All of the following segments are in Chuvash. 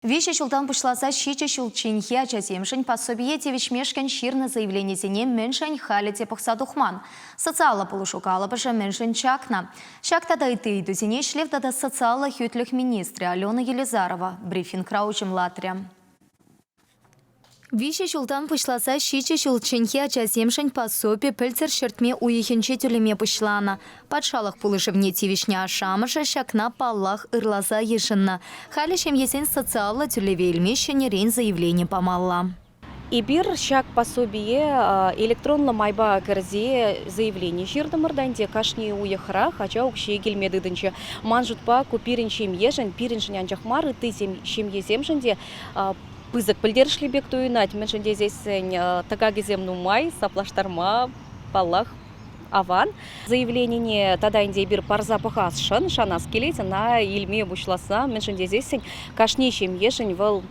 Виҫӗ ҫултан пуҫласа ҫичӗ ҫулчченхи ачасемшӗн пособие тивӗҫмешкӗн ҫырнӑ заявленисене мӗншӗн халӗ те пӑхса тухман? Социаллӑ пулӑшу калӑпӑшӗ мӗншӗн чакнӑ? Ҫак тата ытти ыйтусене ӗҫлев тата социаллӑ хӳтлӗх министрӗ Алена Елизарова брифингра уҫӑмлатрӗ. Виҫӗ ҫултан пуҫласа ҫичӗ ҫулчченхи ачасемшӗн пособи пӗлтӗр ҫӗртме уйӑхӗнче тӳлеме пуҫланӑ. Патшалӑх пулӑшӑвне тивӗҫнӗ ашшӗ-амӑшӗ ҫакна, паллах, ырласа йышӑннӑ. Халӗ ҫемьесен социаллӑ тӳлеве илме ҫӗнӗрен заявлени памалла. Эпир ҫак пособие электронлӑ майпа кӗрсе заявлени ҫыртӑмӑр та ӗнтӗ кашни уйӑхрах ача укҫи килме тытӑнчӗ. Ман шутпа, ку пирӗн ҫемьешӗн, пирӗншӗн анчах мар, ытти ҫемьесемшӗн те пысӑк пӗлтерӗшлӗ пек туйӑнать, мӗншӗн тесессӗн тӑкакӗсем нумай, саплаштарма, паллах, аван. Заявленине тата ӗнтӗ эпир парса пӑхасшӑн, шанас килет, ӑна илме пуҫласа, мӗншӗн тесессӗн кашни ҫемьешӗн вӑл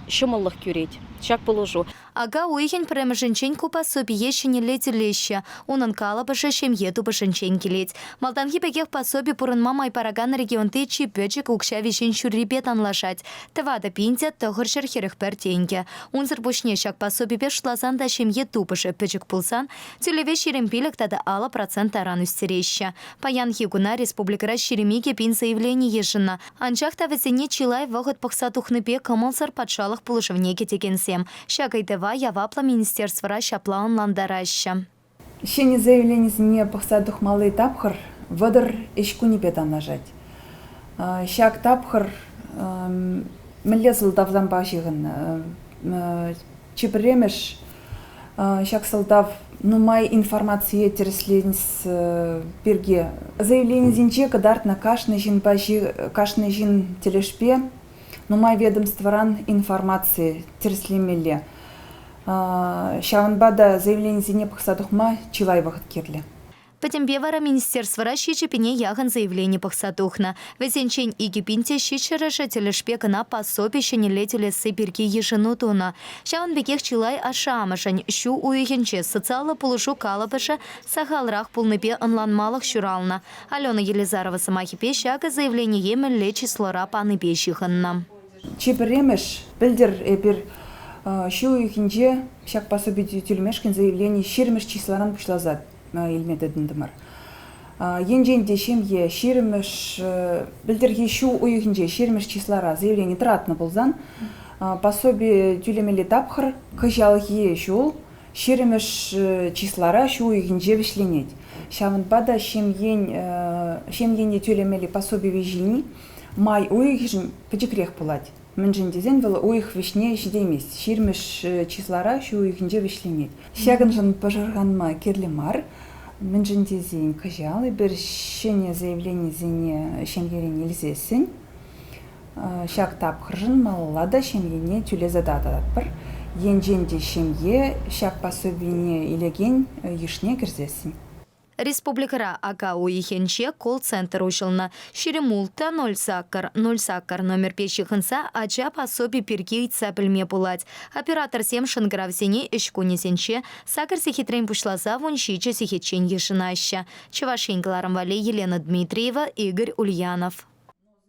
ҫӑмӑллӑх кӳрет ҫак пулӑшу. Ака уйӑхӗн пӗрремӗшӗнчен ку пособие ҫӗнӗлле тӳлеҫҫӗ. Унӑн калӑпӑшӗ ҫемье тупӑшӗнчен килет. Малтанхи пекех пособи пурӑнма май паракан регионти чи пӗчӗк укҫа виҫин ҫуррипе танлашать, 4941 тенкӗ. Унсӑр пуҫне ҫак пособипе шутласан та ҫемье тупӑшӗ пӗчӗк пулсан тӳлеве 25 тата 50% таран ӳстереҫҫӗ. Паянхи куна республикӑра 22 пин заявлени йышӑннӑ. Анчах та вӗсене чылай вӑхӑт пӑхса тухнипе кӑмӑлсӑр патшалӑх пулӑшӑвне кӗтекенсем ҫак ыйтӑва яваплӑ министерствӑра ҫапла ӑнлантараҫҫӗ. Ҫӗнӗ заявленисене пӑхса тухмалли тапхӑр 30 ӗҫ кунӗпе танлашать. Ҫак тапхӑр мӗнле сӑлтавсемпе ҫыхӑннӑ? Чи пӗрремӗш ҫак сӑлтав нумай информацие тӗрӗсленес пирки. Заявленисенче кӑтартнӑ кашни ҫынпа кашни ҫын тӗлӗшпе нумай ведомствӑран информаци тӗрӗслемелле. Ҫавӑнпа та заявленисене пӑхса тухма чылай вӑхӑт кирлӗ. Пӗтӗмпе вара министерствӑра ҫичӗ пине яхӑн заявлени пӑхса тухнӑ. Вӗсенчен 2 пин те ҫичҫӗрӗшӗ тӗлӗшпе кӑна пособи ҫӗнӗлле тӳлесси пирки йышӑну тунӑ. Ҫавӑн пекех чылай ашшӗ-амӑшӗн ҫу уйӑхӗнче социаллӑ пулӑшу калӑпӑшӗ сахалрах пулнипе ӑнланмалӑх ҫуралнӑ. Алена Елизарова сӑмахӗпе ҫакӑ заявление мӗнле числора панипе ҫыхӑннӑ. Чи пӗрремӗш пӗлтӗр эпир ҫу уйӑхӗнче ҫак пособи тӳлемешкӗн заявлени ҫирӗммӗш числаран пуҫласа илме тытӑнтӑмӑр. Енчен те ҫемье ҫирӗммӗш пӗлтӗрхи ҫу уйӑхӗнче ҫирӗммӗш числара заявлени тӑратнӑ пулсан пособи тӳлемелли тапхӑр кӑҫалхи ҫул ҫирӗммӗш числара ҫу уйӑхӗнче вӗҫленет. Ҫавӑнпа та ҫемьен ҫемьене тӳлемелли пособи виҫин май уйӑхӗшӗн пӗчӗкрех пулать. Мӗншӗн тесен вӑл уйӑх вӗҫне ҫитеймест, ҫирӗммӗш числара ҫу уйӑхӗнче вӗҫленет. Ҫакӑншӑн пӑшӑрханма кирлӗ мар. Мӗншӗн тесен кӑҫал эпир ҫӗнӗ заявленисене ҫемьерен илсессӗн ҫак тапхӑршӑн малалла та ҫемьене тӳлесе тататпӑр. Енчен те ҫемье ҫак пособине илекен йышне кӗрсессӗн. Республикӑра ака уйӑхӗнче колл-центр уҫӑлнӑ. 26 08 08 номерпе ҫыхӑнса ача пособи пирки ыйтса пӗлме пулать. Операторсем шӑнкӑравсене ӗҫ кунӗсенче сакӑр сехетрен пуҫласа 17 сехетчен йышӑнаҫҫӗ. Чӑваш Ен кӑларӑм валли Елена Дмитриева, Игорь Ульянов.